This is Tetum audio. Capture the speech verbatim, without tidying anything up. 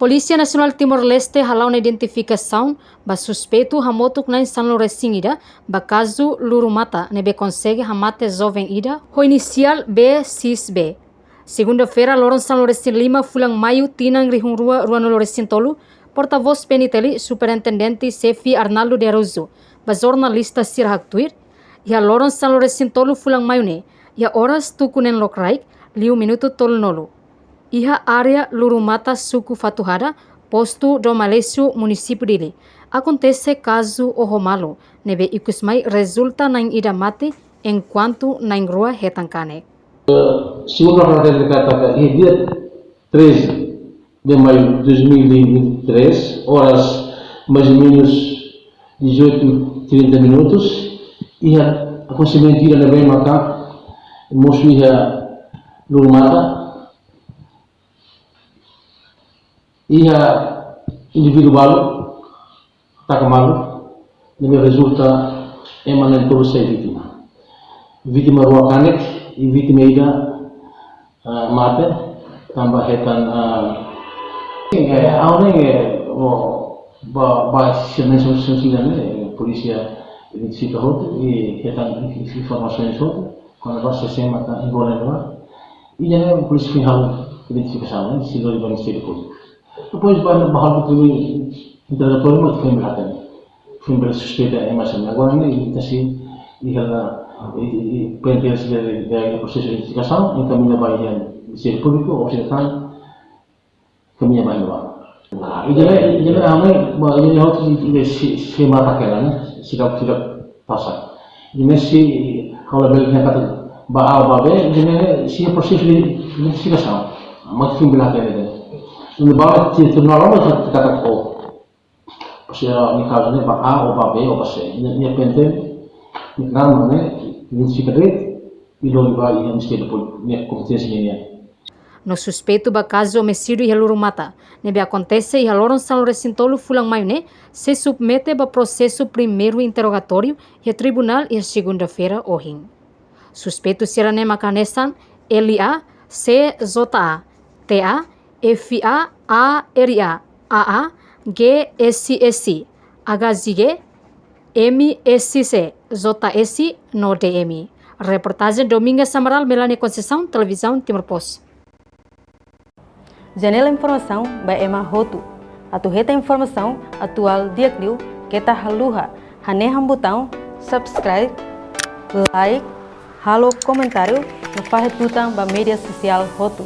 Polísia Nasionál Timor-Leste hala'o ona identifikasaun ba suspeitu hamutuk na'in sanulu-resin-ida ba kazu luru-mata ne'ebé konsege hamate joven ida ho inisiál B X B. Segunda-feira, loron sanulu-resin-lima fulan Maiu tinan rihun rua ruanulu-resin-tolu, portavós P N T L, Superintendente Xefe Arnaldo de Araújo, ba jornalista sira haktuir, iha loron sanulu-resin-tolu fulan Maiu ne'e, iha oras tuku neen lokraik, liu minutu tolunulu, iha área luru-mata suku Fatuhada, postu Dom Aleixo, munisípiu Dili, akontese kazu oho malu ne'ebé ikusmai rezulta na'in ida mate, enkuantu na'in rua hetan kanek. Segundo a relatória de carta, iha dia treze de maio de dois mil e vinte e três, horas mais ou menos dezoito e trinta minutos, iha akontesimentu ida ne'ebé maka mosu iha luru-mata, iha indivíduu balu taka malu, ne'ebé rezulta ema na'in-tolu sai vítima. Vítima rua kanek, i vítima ida, ah, mate, tanba hetan, ah, eh, ha'u ne'e, eh, o, ba, ba, sira-ne'e sosial ne'e, eh, polísia identifika hotu, i hetan informasaun hotu, kona-ba sé-sé maka envolve ne'ebá. I ne'e polísia foin halo identifikasaun, ne'e, sei lori ba Ministériu Públiku. Depois ba, ba halo tuir interrogatóriu, mas foin bele hatene. Foin bele suspeita ema sira-ne'e. Agora ne'e, ita sei, iha, i, i, i, P N T L sei, de, de, prosesu de identifikasaun, enkamiña ba iha Ministériu Públiku, ou seja, kan, enkamiña ba iha. Ah, i ne'e, i ne'e, ah, ne'e, ba, i ne'e, hotu, i, i, sei, sei mata hela, ne'e? Seidauk, seidauk pasa. I ne'e sei, halo bele ne'e katak ba A, ba B, i ne'e sei prosesu de identifikasaun. Mas foin bele hatene, ne'e? Ne'e ba, sei, sei normal, mas katak, oh. Ou seja, no kazu ne'e ba A, ou ba B, ou ba C. Ne'e, ne'e P N T L, ne'e normal, ne'e, identifika de'it, i lori ba iha Ministériu Públiku, ne'e kompeténsia nian. No suspeitu ba kazu omisidiu iha luru-mata ne'ebé akontese iha loron sanulu-resin-tolu fulan Maiu ne'e, sei submete ba prosesu primeiru interrogatóriu iha tribunál iha segunda-feira ohin. Suspeitu sira-ne'e maka hanesan L A, C J A, T A, F A, A R A, A A, G S S, H J G, M S C, J S no D M. Reportajen Domingas Amaral, Melania Conceição, Televizaun Timor Post. Janela informasaun ba ema hotu. Atu hetan informasaun atuál di'ak liu, keta haluha hanehan butaun subscribe, like, halo komentáriu, no fahe tutan ba média sosiál hotu.